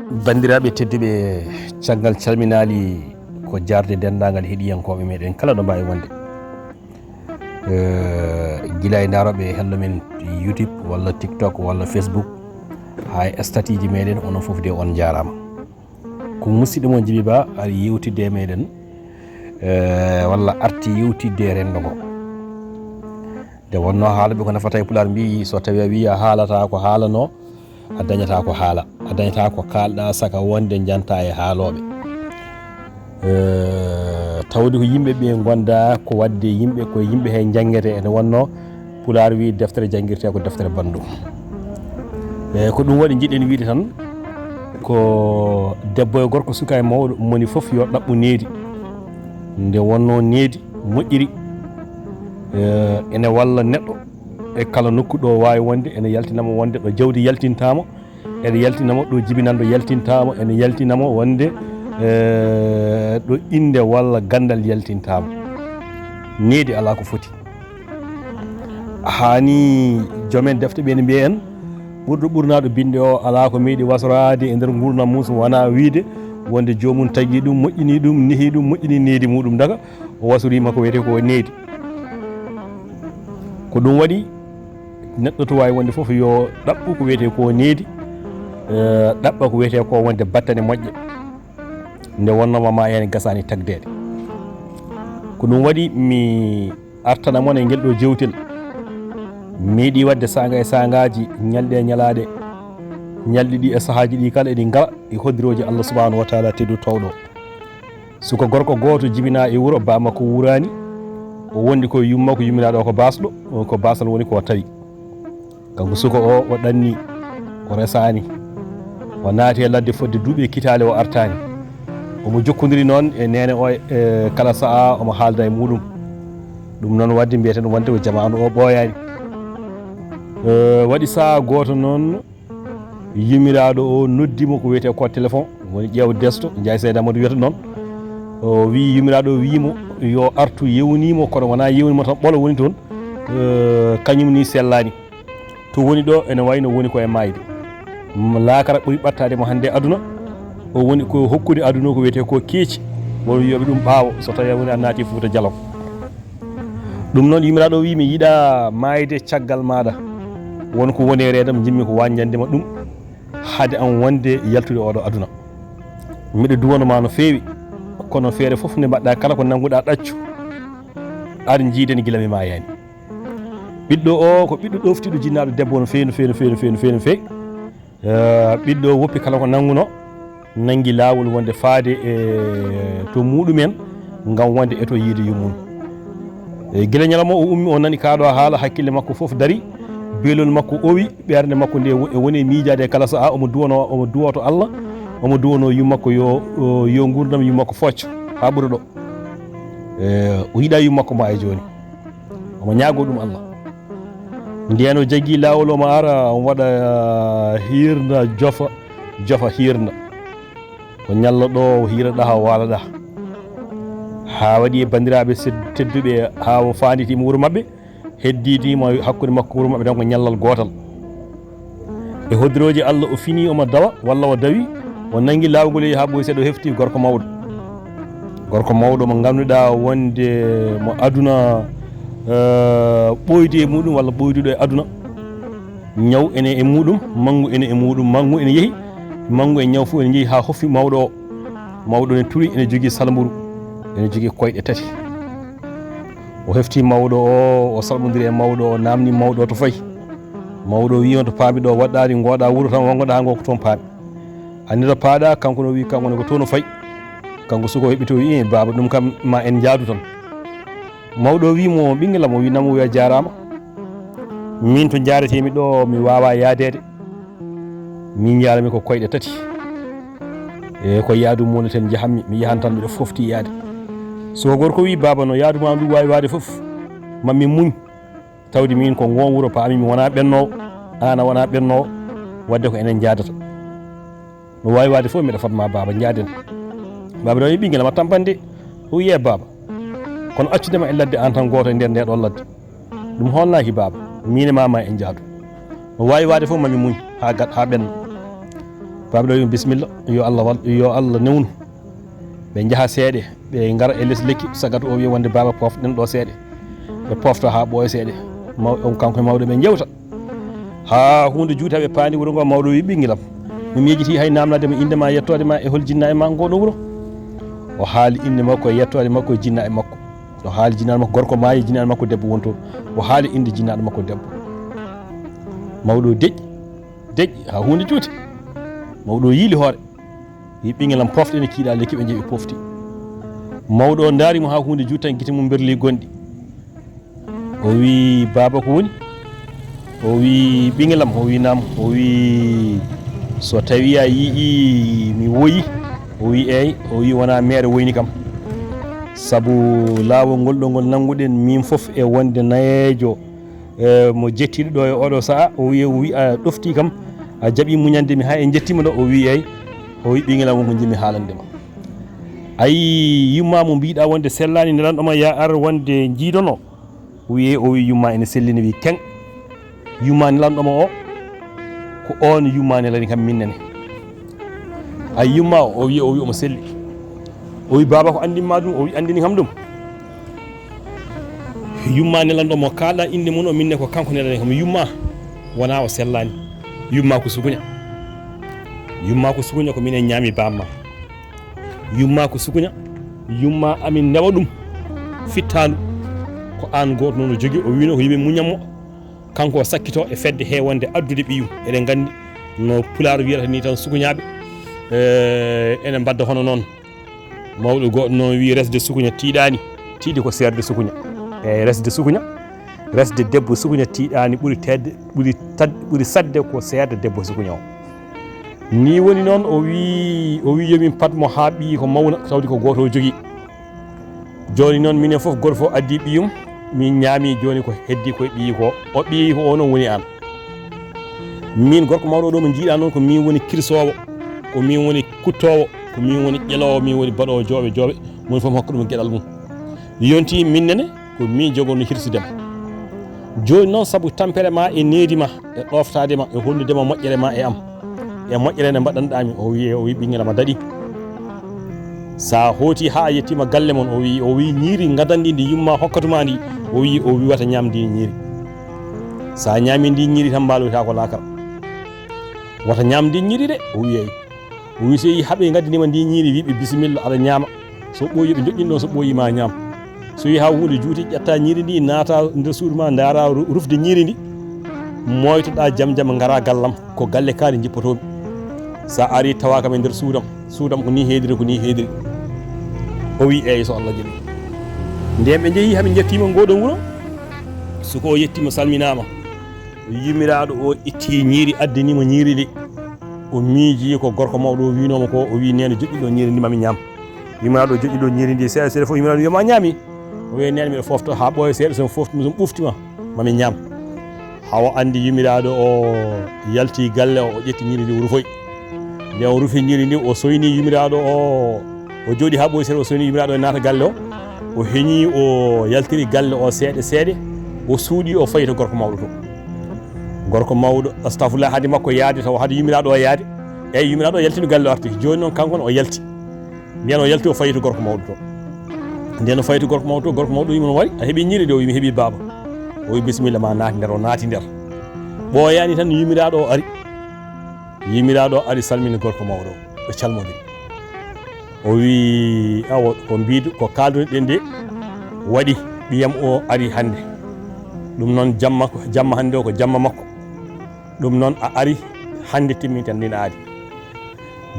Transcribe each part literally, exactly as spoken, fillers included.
Banndiraaɓe tedduɓe, caggal calminaali ko jaarde denndaangal heɗiyankooɓe meɗen kala ɗo mbaawi wonde. Eh, gila e ndarooɓe hello men YouTube walla TikTok walla Facebook, haa e statut ji meɗen, onon fof de on njaaraama. Ko musidɗo mon Jibi Ba ari yewtidde e meɗen, eh, walla arti yewtidde e renndo ngo. Nde wonnoo haala ɓe ko nafata e Pulaar mbiyi, so tawi a wiyi a haalata ko haalano, a dañata ko haala, a dañata ko kaalɗa saka wonde janta e haalooɓe. Eh, tawde ko yimɓe ɓe gonda ko wadde yimɓe, ko yimɓe he janngete, ene wonno Pulaar wi deftere janngirte ko deftere banndum. Eh, ko ɗum waɗi jiɗen wiide tan ko debbo e gorko, suka e mawɗo, moni fof yo ɗaɓɓu needi. Nde wonno needi moƴƴiri, eh, ene walla neɗɗo e kala nokku ɗo waawi wonde, ene yaltinamo wonde ɗo jawdi yaltintamo, ene yaltinamo ɗo jibinanɗo yaltintamo, ene yaltinamo wonde, eh, ɗo innde walla ganndal yaltintamo. Needi alaa ko foti. Haani joomen defte ɓe ne mbiya en, ɓurɗo ɓurnaaɗo binde o alaa ko meeɗi wasraade e nder nguurndam mum so wonaa wiide wonde joomum tagi ɗum, moƴƴini ɗum, nehi ɗum, moƴƴini needi muɗum daga, o wasriima ko wiyetee ko needi. Ko ɗum waɗi neɗɗo to waawi wonde fof yo ɗaɓɓu ko wiyetee ko needi, eh, ɗaɓɓa ko wiyetee ko wonde battane moƴƴe. Nde wonnoo ma, ma yani gasaani tagdeede. Ko ɗum waɗi mi artana mon e ngel ɗo jewtel. Meeɗi waɗde saanga e saangaaji, ñalɗi e ñalaaɗe, ñalɗi ɗi e sahaaji ɗi kala eɗi ngala e hoddirooji Allah subhanahu wa taala teddu towɗo. Suka gorko gooto jibina e wuro, ba makko wuraani. O wondi ko yumma ko yumminaaɗo o ko baasɗo, ko baasal woni ko tawi. Kanko suka o, o ɗanni, o resaani, o naati e ladde fodde duuɓi e kitaale o artaani. Omo jokkondiri noon e neene o e kala sa'a omo haalda e muɗum. Ɗum noon wadde mbiyeten wonde o jamaanu o ɓooyaani. Eh, waɗi sa'a gooto noon, yumiraaɗo o noddi mo ko wiyetee ko téléphone, woni ƴeew desto, Njaay Seyda Amadou wiyata noon. O wii, yumiraaɗo o wii mo yo artu, yewnii mo, kono wonaa yewnii mo tan, ɓolo woni toon. Eh, kañum ni sellaani. To woni ɗo ene wayno woni ko e maayde. M-, laakara ɓuri ɓattaade mo hannde aduna. O woni ko hokkude aduna ko wiyetee ko keeci. Won wiyoɓe ɗum ɓaawo, so tawi a woni a naati Fuuta Jalon. Ɗum noon, yumiraaɗo o wii, mi yiɗa maayde caggal maaɗa. Won ko woni e reedam, njimmi ko waññande ma ɗum, hade am wonde yaltude oɗo aduna. Miɗo duwano ma no feewi, kono feere fof nde mbaɗɗa kala ko nannguɗa ɗaccu, ar jiiden gila mi maayaani. Ɓiɗɗo o ko ɓiɗɗo ɗoftiiɗo jinnaaɗo debbo no feewi, no feewi, no feewi, no feewi, no feewi, no feewi. Eh, ɓiɗɗo o woppi kala ko nannguno, nanngi laawol wonde faade e to muɗumen ngam wonde e to yiide yummum. E gila ñalawma o ummi, o nani kaa ɗo haala, hakkille makko fof dari, beelol makko owi, ɓernde makko nde wo-, e woni e miijaade e kala sa'a, omo duwano, omo duwoto Allah, omo duwano yummakko yo, o, yo nguurndam yummakko focco haa ɓura ɗo. E, o yiɗa yummakko ma e jooni. Omo ñaago ɗum Allah. Ndeen o jaggi laawol, omo ara, omo waɗa, ah, hiirna, jofa, jofa hiirna. Ko ñalla ɗo, o hiira ɗaha, o waala ɗaha. Haa waɗi e banndiraaɓe sed-, tedduɓe, haa o faanditima wuro maɓɓe, hedditima hakkunde makko wuro maɓɓe tan ko ñallal gootal. E hoddirooji Allah o fini omo dawa, walla o dawi, o nanngi laawol ngol yehi haa ɓooyi seeɗa, o hefti gorko mawɗo. Gorko mawɗo mo ngannduɗaa wonde mo aduna, eh, ɓooydi e muɗum walla ɓooyduɗo e aduna. Ñaw ene e muɗum, manngu ene e muɗum, manngu ene yehi, manngu e ñaw fof ene njehi haa hoffi mawɗo o. Mawɗo ne turi, ene jogii salmburu, ene jogii koyɗe tati. O hefti mawɗo o, o salmondiri e mawɗo o, naamni mawɗo o to fayi. Mawɗo o wii on to paami ɗo waɗɗaani, ngooɗa wuro tan wonngoɗa ngo ko toon paami. Anndi to paaɗa, kanko no wii kanko ne ko toon o fayi. Kanko suka o heɓɓiti o wii, "Eh, baaba, ɗum kam ma en njaadu tan." Mawɗo o wii mo, "Ɓinngel am," o wii, "Naam," o wii, "a jaaraama. Min to njaaretee-mi ɗo, mi waawaa yaadeede. Min njaarami ko koyɗe tati. E ko yaadu moni tan njahammi, mi yahan tan miɗo fofti yaade." Suka gorko wii, "Baaba, no yaadu ma ndu waawi waade fof, ma min muñ. Tawde min ko ngoon wuro paami, mi wonaa ɓennoowo, aan a wonaa ɓennoowo, wadde ko enen njaadata. No waawi waade fof, miɗa fadma baaba, njaaden." Baaba ɗo wii, "Ɓinngel am, a tampan de." O wii, "Ee baaba, kono accude ma e ladde aan tan gooto e nder nde ɗo ladde. Ɗum hoolnaaki baaba, miin e ma ma en njaadu. No waawi waade fof, ma mi muñ haa gat-, haa ɓenna." Baaba ɗo wi'i bisimilla, yo Allah wal yo Allah newnu. Ɓe njaha seeɗe, ɓe ngara e les lekki, sagata o wi'i wonde baaba pofɗen ɗo seeɗe. Ɓe pofta haa ɓooya seeɗe. Maw on kanko e mawɗo ɓe njewta. Haa huunde juuta ɓe paandi wuro ngo, mawɗo wi'i ɓingilam. Mi miijiti hay namnade mo innde ma, yettoode ma e hol jinna e ma ngo ɗo wuro. O haali innde makko e yettoode makko e jinna e makko. O haali jinnaɗo makko gorko maayi, jinnaɗo makko debbo wonto. O haali innde jinnaɗo makko debbo. Mawɗo deƴƴi, deƴƴi haa huunde juuti. Mawɗo yiili hoore. Wi ɓingilam pofte ne kiiɗa lekki ɓe njeeɓi pofti. Mawɗo o ndaari mo haa huunde juuti tan gite mum mberli gonɗi. O wi baaba ko woni? O wi ɓingilam, o wi naam, o wi so tawi a yii mi woyi, o wi eey, o wi wona meere woyni kam. Sabu laawol ngol ɗo ngol nannguɗen min fof e wonde nayeejo e mo jettiiɗo ɗo e oɗo sa'a, o wi o wi a ɗofti kam, a jaɓi muñande mi haa en jettima ɗo, o wi eey, o wi ɓingilam won ko jinmi haalande ma. Ayi yumma mo mbiɗa wonde sellani nelanɗo ma ya ar wonde jiidono, o wi eey, o wi yumma ene sellini wi keng. Yumma nelanɗo ma o ko on yumma nelani kam min nene. Ay yumma o, o wi o wi omo selli. O wi baaba ko andinma ɗum, o wi andini kam ɗum. Yumma nelanɗo mo kala inde mum o minne ko kanko nelani kam yumma. Wona o sellani. Yumma ko sukuña. Yumma ko sukuña ko minen ñaami bamma. Yumma ko sukuña. Yumma amin newa ɗum fittandu. Ko an goto noon o jogi o wino ko yimɓe muñammo. Kanko o sakkito e fedde he wonde addude ɓiyum. Eɗen nganndi no pulaar wiyata ni tan sukuñaaɓe. Eh, ene mbadda hono noon. Mawɗo goɗɗo noon wi resde sukuña tiiɗaani. Tiiɗi ko seerde sukuña. Eyi resde sukuña. Resde debbo sukuña tiiɗaani ɓuri tedde ɓuri tad ɓuri sadde ko seerde debbo sukuña o. Ni woni noon o wi o wi yomin patmo haa ɓiyi ko mawna tawdi ko gooto o jogii. Jooni noon minen fof gooto fof addi ɓiyum. Min ñaami jooni ko heddi koye ɓiyi ko o ɓiyi ko o noon woni aan. Min gorko mawɗo ɗo mo njiiɗa noon ko min woni kirsoowo, ko min woni kuttoowo, ko min woni ƴeloowo, min woni baɗoowo jooɓe jooɓe. Moni fof hokka ɗum geɗal mum. Yonti min nene ko min jogonno hirsudema. Jooni noon sabu tampere ma e needi ma e ɗoftaade ma e hollude ma moƴƴere ma e am e moƴƴere nde mbaɗanɗami o wi o wi ɓinngel ma daɗi. Sa hooti ha a yettima galle mon o wi o wi ñiiri gadandi ndi yumma hokkatuma ndi o wi o wi wata ñaam ndi ñiiri. Sa ñaami ndi ñiiri tan mbaloyta ko lakara. Wata ñaam ndi ñiiri de o wi eyi. O wi so yehi haɓe gaddinima ndi ñiiri wiɓe bisimilla aɗa ñaama. So ɓooyi ɓe joƴƴin ɗon so ɓooyi ma ñaam. So yehi ha hunde juuti ƴetta ñiiri ndi naata nder suudu ma ndaara rufde ñiiri ndi. Moytoɗa jam jam ngara gallam ko galle kaari jippotomi. Sa ari tawa kam e nder suudam suudam ko ni heediri ko ni heediri. O wi eyi so Allah jaɓi. Nden ɓe jeehi haɓe jettima ngoɗo wuuro. Suko o yettima salminama. Yumiraɗo o itti ñiiri addinimo ñiiri ndi. O miiji ko gorko mawɗo o winoma ko o wi nene joƴƴiɗo ñiiri ndi mami ñaam. Yumiraɗo o joƴƴiɗo ñiiri ndi seeɗa seeɗa fof yumiraɗo wiyama a ñaami. O wi nene miɗo fofto ha ɓooya seeɗa somi foftu somi ɓuftima mami ñaam. Hawa andi yumiraɗo o yalti galle o o ƴetti ñiiri ndi o rufoy. Nde o rufi ñiiri ndi o soyni yumiraɗo o o jooɗi ha ɓooyi seeɗa o soyni yumiraɗo o naata galle o. O heñi o yaltiri galle o seeɗa seeɗa o suuɗi o fayi to gorko mawɗo to. Gorko mawɗo astafurlah hade makko yaade taw hade yumiraɗo o yaade. Eyyi yumiraɗo o yaltino galle o arti joni noon kanko o yalti. Mbiyan o yalti o fayi to gorko mawɗo to. Nden o fayi to gorko mawɗo to gorko mawɗo wimo no waɗi a heeɓi ñiiri de o wimi heeɓi baaba. O wi bisimilla ma naati nder o naati nder. Ɓooyani tan yumiraɗo o ari. Yumiraɗo o ari salmini gorko mawɗo o ɓe calmodiri. O wi awo ko mbidu ko kaldunoɗen de waɗi ɓiyam o ari hande. Ɗum noon jamma jamma hande o ko jamma makko. Ɗum noon a ari hande timminten ndin aadi.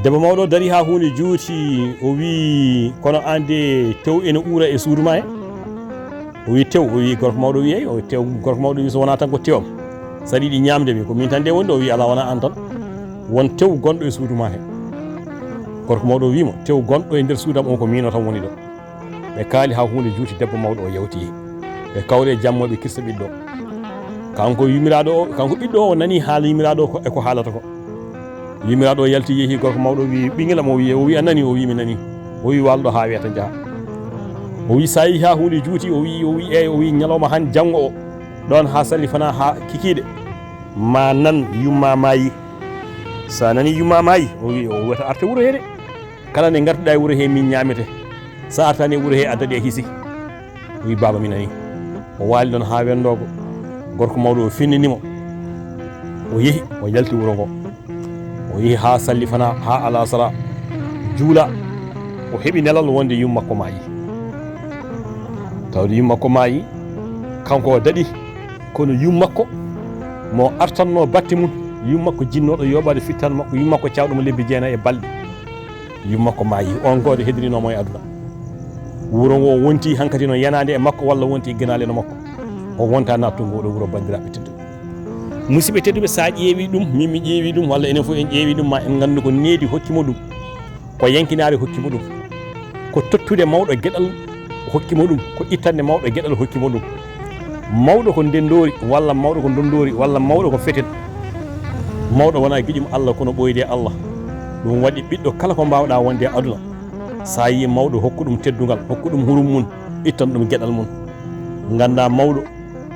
Debbo mawɗo dari ha hunde juuti o wi kono an de tew ene uura e suudu ma he. O wi tew o wi gorko mawɗo wi eyi o tew gorko mawɗo wi so wona tan ko tewam. Saɗa yiɗi ñamde mi ko min tan de wonde o wi ala wona an tan. Won tew gonɗo e suudu ma he. Gorko mawɗo wimo tew gonɗo e nder suudam o ko mino tan woni ɗo. Ɓe kaali ha hunde juuti debbo mawɗo o yawti he. Ɓe kawri e jammo ɓe kirsa ɓiɗɗo. Kanko yumiraɗo o kanko ɓiɗɗo o nani haala yumiraɗo o e ko haalata ko. Yumiraɗo o yalti yeehi gorko mawɗo wi ɓinguel am o wi o wi a nani o wi mi nani. O wi walɗo ha wiyata jaaha. O wi sa yeehi ha hunde juuti o wi o wi eyi o wi ñalawma han janngo o. Ɗon ha salli fana ha kikiɗe. Ma nan yumma mayi. Sa nani yumma maayi, o wi, o wiyata arte wuro he de. Kala nde ngartuɗa e wuro he min ñaamete. Sa artani e wuro he a daɗi a hisi. O wi, baaba mi nani. O waali ɗon haa wendoogo. Gorko mawɗo o finnini mo. O yehi, o yalti wuro ngo. O yehi haa salli fana, haa alasara. Juula. O heɓi nelal wonde yumma makko maayi. Tawde yumma makko maayi, kanko o daɗi. Kono yumma makko mo artanno batte mum, yumma makko jinnooɗo yooɓaade fittan makko, yumma makko cawɗo mo lebbi jeenayi e balɗe. Yumma makko maayi, on gooto hedrinoomo e aduna. Wuro ngo wonti hankadi no yanaande e makko walla wonti genaale no makko. O wonta naattugo oɗo wuro, banndiraaɓe tedduɓe. Musidɓe tedduɓe, sa ƴeewi ɗum, min mi ƴeewi ɗum, walla enen fof en ƴeewi ɗum, ma en nganndu ko needi hokki mo ɗum. Ko yankinaare hokki mo ɗum. Ko tottude mawɗo geɗal hokki mo ɗum. Ko ittande mawɗo geɗal hokki mo ɗum. Mawɗo ko ndenndoori, walla mawɗo ko ndonndoori, walla mawɗo ko fetel. Mawɗo wonaa giƴum Allah, kono ɓooyde Allah. Ɗum waɗi ɓiɗɗo kala ko mbaawɗa wonde e aduna. Sa yii mawɗo, hokku ɗum teddungal, hokku ɗum hurum mum, ittan ɗum geɗal mum. Ngannda mawɗo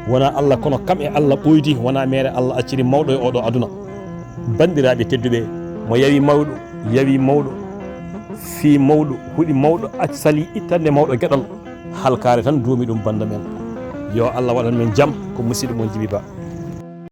wonaa Allah, kono kam e Allah ɓooydi, wonaa mere Allah acciri mawɗo e oɗo aduna. Banndiraaɓe tedduɓe, mo yawi mawɗo, yawi mawɗo, fii mawɗo, huɗi mawɗo, ac-, sali ittande mawɗo geɗal, halkaare tan duumi ɗum bannda men. Yo Allah waɗan men jam, ko musidɗo mon Jibi Ba.